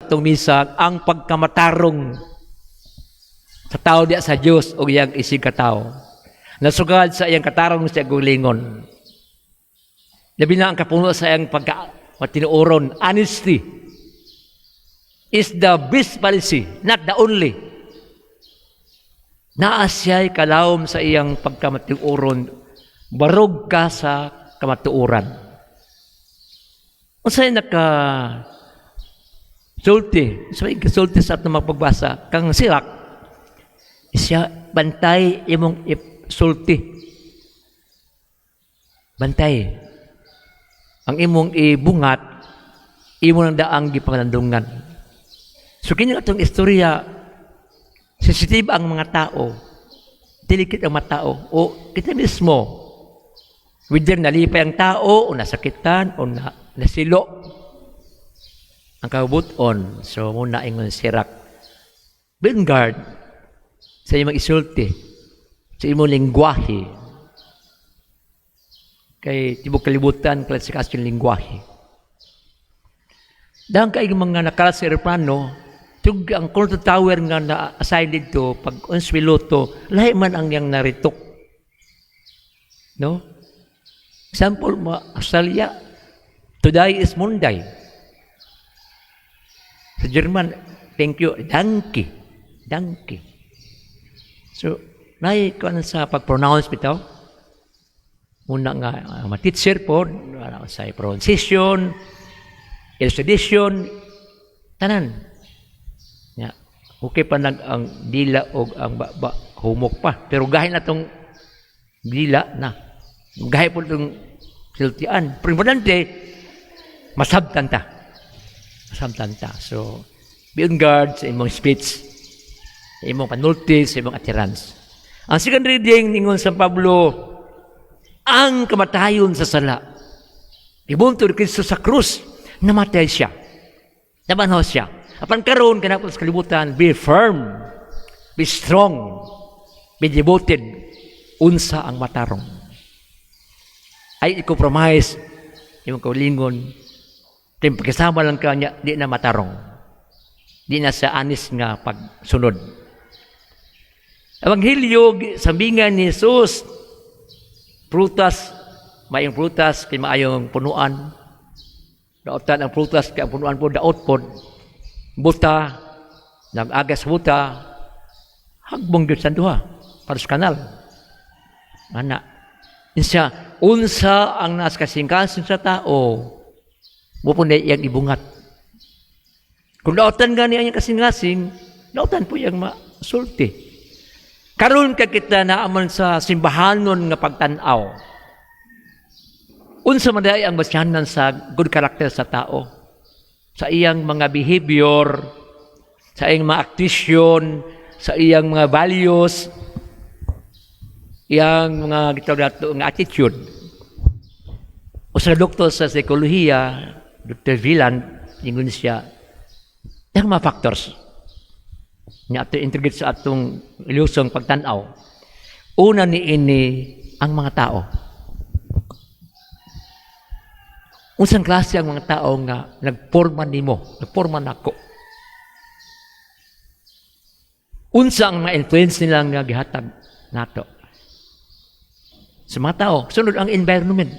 atong misa, ang pagkamatarong sa tao diya sa Dios o iyang isig katao. Nasugad sa iyang katarong sa gulingon. Labi na ang kapuno sa iyang pagka matinuoron, honesty is the best policy, not the only. Naa siya'y kalawom sa iyang pagkamatinuoron, barog ka sa kamatuoran. Unsay naka sulti, sa sulti sa atong mapagbasa, kang Sirak, siya bantay imong sulti. Bantay. Ang imong ibungat, imo nang daang gipangalandungan. So kini atong istorya, sensitive ang mga tao, delicate ang mga tao, o kita mismo, whether nalipay ang tao, o nasakitan, o nasilo, ang kabuton. So muna ingon Sirak, be on guard sa imong isulti, sa imong lingwahe. Kay tibok kalibutan, klasifikasyon lingwahe. Dahil kay mga nakalat sa eroplano, tug ang control tower nga na-assign dito, pag ons piloto, lahi man ang yang naritok. No? Example, mo, Australia, today is Monday. Sa German, thank you, danke. Danke. So, naay kuan sa pag-pronounce bitaw. Muna nga, ma-teacher po, sa pronunciation, elucidation, tanan. Ya. Okay pa nag ang dila o ang ba, humok pa. Pero gahin na tong dila na. Gahi po itong sultian. Pero importante, masabtan ta. Masabtan ta. So, be on guard sa imong speech, sa imong panulti, sa imong utterance. Ang second reading, ningon San Pablo, ang kamatayon sa sala. Ibuntod Kristo sa krus, namatay siya. Nabanhaw siya. Apan karon kanapos sa kalibutan, be firm, be strong, be devoted, unsa ang matarong. Ay i-compromise imong kaulingon, kay pagkasama lang ka niya, di na matarong. Di na sa anis nga pagsunod. Ebanghelyo, sambingan ni Jesus, prutas, maayong prutas, kay maayong punuan. Daotan ang prutas, kay ang punuan po, daot po. Buta, nag-agas buta, hagbong gyud sa duha, para sa kanal. Ana, insa, unsa ang nas kasing-kasing sa tao, mo po na iyang ibungat. Kung daotan gani ang iyang kasing-kasing, daotan po iyang masulti. Karon ka kita naaman sa simbahanon nga pagtan-aw. Unsa man diay ang basyanan sa good character sa tao? Sa iyang mga behavior, sa iyang mga aktisyon, sa iyang mga values, iyang mga gitawag nato nga attitude. Usa doktor sa psikolohiya, Dr. Villan, ingon siya, yung mga factors nga ato integrate sa atong ilusong pagtan-aw. Una ni ini ang mga tao. Unsang klase ang mga tao nga nagporma nimo, nagporma nako? Unsa ang mga influence nila nga gihatag nato? Sa mga tao, sunod ang environment.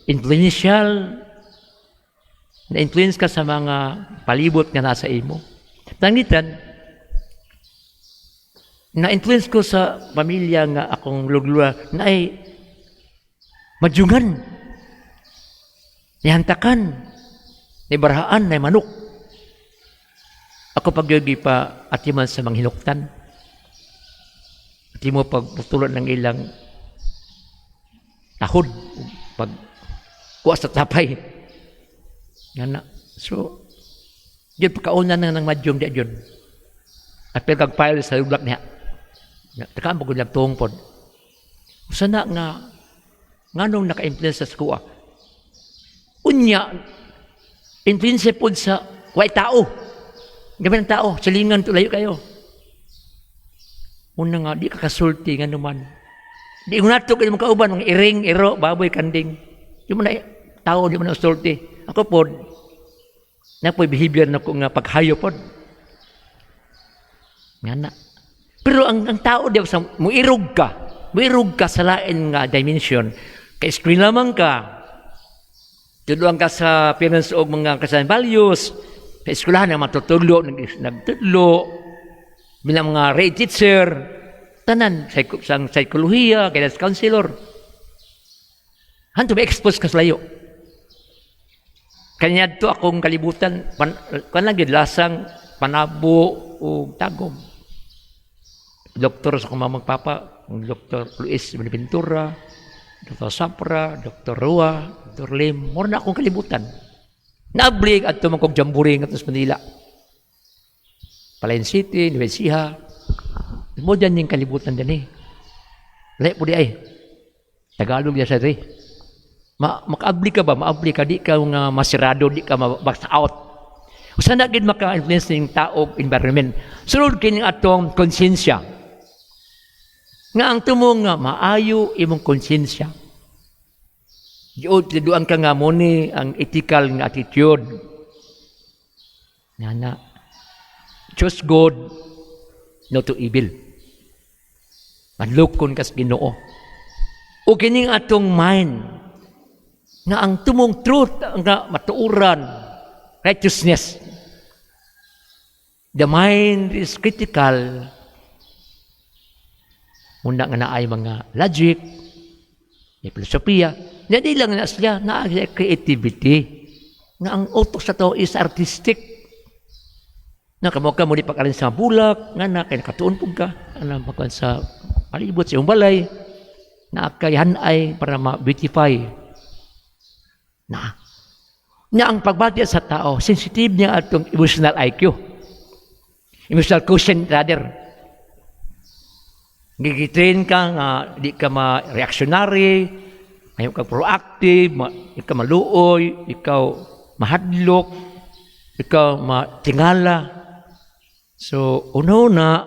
Influential, na-influence ka sa mga palibot nga nasa imo. Tangitan, na-influence ko sa pamilya nga akong luglua na ay madyungan, nihantakan, nibarhaan, na manok. Ako pag pa atiman sa mga hinuktan. Ati mo pagputulon ng ilang tahod, pag kuha sa tapay. Nga na. So, yun, pagkauna na ng madyong di yun. At pero kag sa luglak niya. Takaan mo lang tuong pod. Usa na nga, nganong naka-influence sa kuha. Unya, influence pod sa way tao. Gabi ng tao, silingan to layo kayo. Una nga, di ka kasulti nga naman. Di ko nato kayo mga kauban, mga iring, iro, baboy, kanding. Di mo na tao, di mo na sulti. Ako pod, Na po behavior na ko nga paghayo pod. Nga na. Pero ang tao di sa muirog ka sa lain nga dimension. Kay screen lamang ka. Tudloan ka sa parents og mga Christian values. Sa eskwelahan ang matutudlo, nagtudlo, bilang mga grade teacher, tanan, sa psikolohiya, guidance counselor. Hanto ma-expose ka sa layo. Kanya to akong kalibutan, kan lang gyud Lasang, Panabo ug Tagum. Doktor sa akong mamang papa, ang Dr. Luis Buenaventura, Dr. Sapra, Dr. Rua, Dr. Lim, mao na akong kalibutan. Naablig adto man kog jamboree ngadto sa Manila. Palayan City, Nueva Ecija. Mo dyan yung kalibutan din eh. Lahi po di ay. Tagalog ya sa diri. Makaabli ka ba? Maabli ka, di ka nga masirado, di ka ma-box out. Usa na gid maka-influence ning tao environment. Sulod kini atong konsensya. Nga ang tumong nga maayo imong konsensya. Diod tiduan ka nga mo ni ang ethical nga attitude. Nga na choose good, no to evil. Manlukon kas Ginoo. O kining atong mind nga ang tumong truth nga matuoran, righteousness. The mind is critical. Muna nga naay mga logic, may filosofiya. Nga di lang na siya, naa creativity. Nga ang utok sa tao is artistic. Na kamo ka mo di pag sa bulak, nga na kay nakatuon pug ka, ana pagkuan sa palibot sa iyong balay, na kay hanay para ma-beautify. Na. Nga ang pagbati sa tao, sensitive niya atong emotional IQ. Emotional quotient rather. Gigitrain ka nga di ka ma-reactionary, ayaw ka proactive, ikaw maluoy, ikaw mahadlok, ikaw matingala. So, una-una,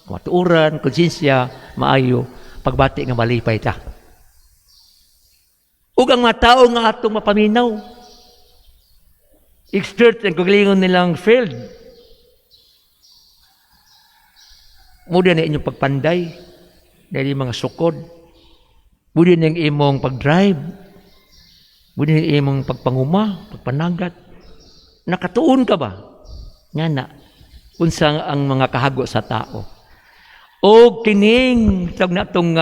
matuoran, konsensya, maayo, pagbati nga malipay ta. Ug ang mga tao nga atong mapaminaw, expert ang kagalingon nilang field. Muna na inyong pagpanday, dahil mga sukod. Muna na imong pag-drive. Muna na imong pagpanguma, pagpanagat. Nakatuon ka ba? Nga na, unsa ang mga kahago sa tao. O kining tawag na itong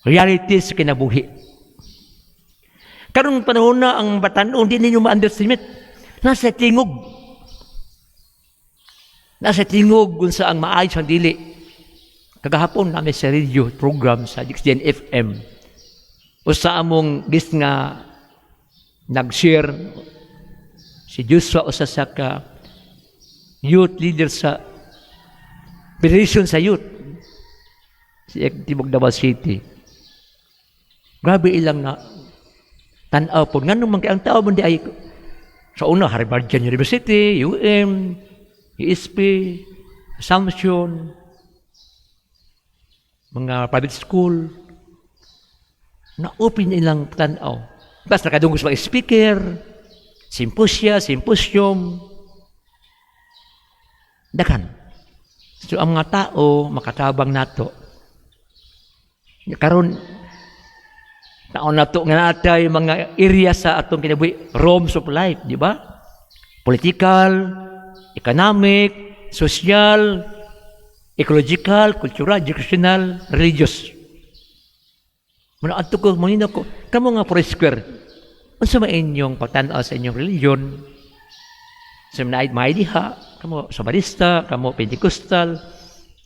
reality sa kinabuhi. Karong panahon na ang batan-on di ninyo ma-underestimate. Nasa tingog. Nasa tingog unsa ang maayo sa dili. Kagahapon namin sa radio program sa DXDN FM. Usa among gis nga nag-share si Joshua, usa sa ka youth leader sa Federation sa Youth si Tibog Davao City. Grabe ilang na tan-aw po. Nganong man kay ang tao man di ay sa una Harvardian University, UM, USP, Assumption, mga private school, na-open ilang tanaw. Basta nakadungog sa mga speaker, symposia, symposium, daghan. So ang mga tao makatabang nato. Karon taon nato nga natay mga area sa atong kinabuhi, realms of life, di ba? Political, economic, social, ecological, cultural, educational, religious. Muna adto ko, mangina ko, kamo nga four square, unsa man inyong pagtan-aw sa inyong religion? Sa mga may diha, kamo Sabarista, kamo Pentecostal,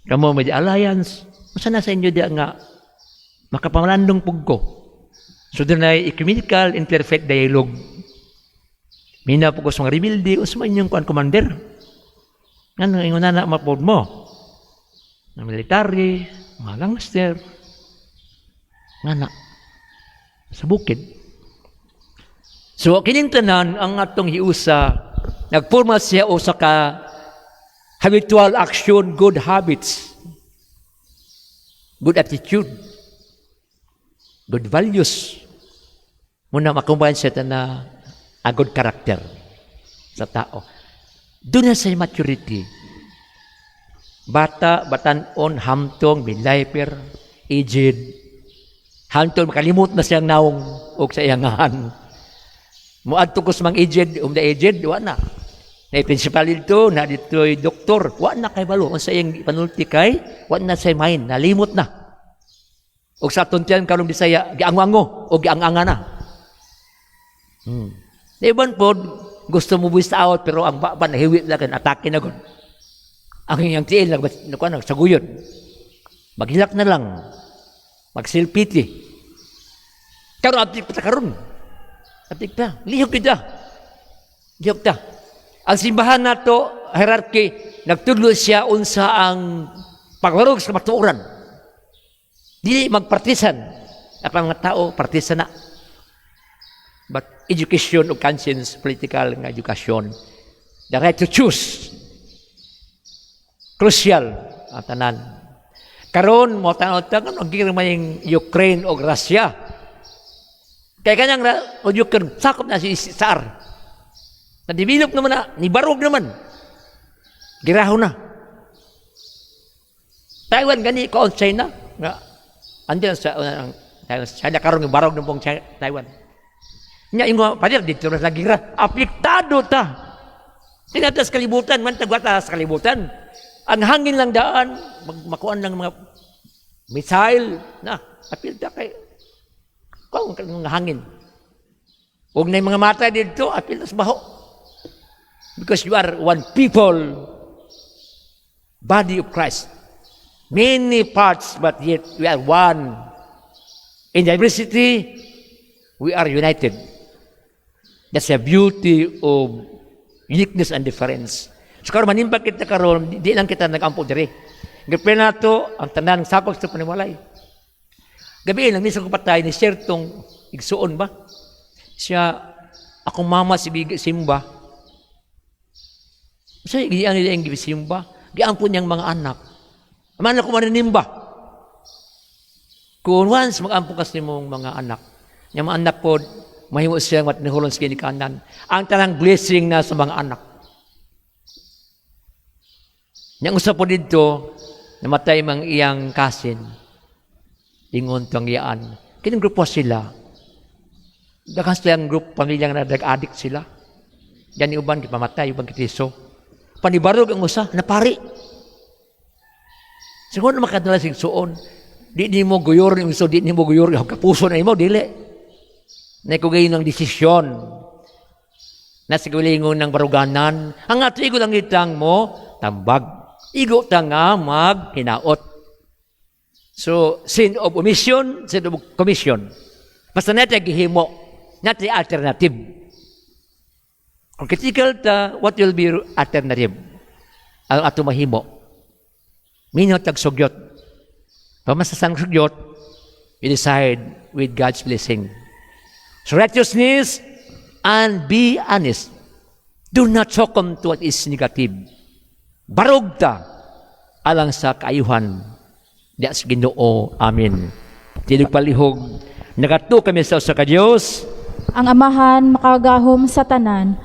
kamo may Alliance, unsa na sa inyo diha nga makapamalandong pug ko? So doon ay ecumenical interfaith dialogue. Mina po ko sa mga rebelde, unsa man inyong kuan, commander? Ngano ingon na mapod mo? Mga military, mga gangster, nga na, sa bukid. So, kining tanan, ang atong hiusa, nagporma siya usa ka habitual action, good habits, good attitude, good values. Muna makumbay siya na a good character. Sa tao. Doon na sa maturity. Bata, batanon, hamtong, midlifer, aged. Hamtong, makalimot na siyang naong o sa iyangahan. Muadto ko sa mga aged, the aged, wa na. Na principal dito, na dito doktor, wa na kay balo. Unsa iyang panulti kay, wa na sa mind, nalimot na. Og sa atong tiyan karong Bisaya, giango-ango o giang-anga na. Iban po, gusto mo voice out pero ang baba nahiwi na kan atake na gud. Ang iyang tiil nag nakuha sa guyod. Maghilak na lang. Mag-self-pity. Karon aptik pa ta karon. Aptik pa. Lihok kita. Lihok ta. Ang simbahan nato, hierarchy, nagtudlo siya unsa ang pagbarog sa matuoran. Dili magpartisan. Ang mga tao, partisan na. But education of conscience, political nga edukasyon. The right to choose. Crucial ang tanan. Karon mo tanaw ta ang may Ukraine o Russia. Kay kanyang o Ukraine sakop na si Tsar. Na-develop naman na, nibarog naman. Giraho na. Taiwan gani ko China nga andiyan sa ang China karon barog ng buong China, Taiwan. Nya ingo pader dito na sa gira, apektado ta. Tinatas kalibutan, man tagwata sa kalibutan. Ang hangin lang daan, makuan ng mga missile na apil ta kay kung ang hangin. Ug na mga mata dito, apil ta sa baho. Because you are one people, body of Christ. Many parts, but yet we are one. In diversity, we are united. That's the beauty of uniqueness and difference. So karon manimbag kita karon, di lang kita nagampo diri. Gabi nato ang tanan sakop sa panimalay. Gabi lang misa ko patay ni siyertong igsuon ba? Siya akong mama si Big Simba. Siya giyan nila ang gisimba. Giampo niyang mga anak. Man ako mananimba. Kung once mag-ampo ka sa imong mga anak, yung mga anak po, mahimo siyang matnihulon sa ginikanan. Ang tanang blessing na sa mga anak. Yang usa po dito, namatay mang iyang cousin. Ingon tong iyaan. Kining grupo sila. Daghan sila ang group pamilya nga drug addict sila. Yan uban gipamatay, uban gipriso. Panibarog ang usa, napari. Siguro makadala sing suon. Di nimo guyor ni so di nimo guyor kapuso na imo dili. Na ko ng desisyon. Na sa kaugalingon ng baruganan. Ang ato igo lang itang mo tambag. Igo ta nga maghinaot. So, sin of omission, sin of commission. Basta natin gihimo, natin alternative. Kung critical ta, what will be your alternative? Ang ato mahimo. Minyo tag sugyot. Pamasasan sugyot, you decide with God's blessing. So righteousness and be honest. Do not succumb to what is negative. Barog ta alang sa kaayuhan. Diya sa Ginoo. Amen. Tilog palihog. Nagatuo kami sa usa ka Dios, ang Amahan makagahom sa tanan.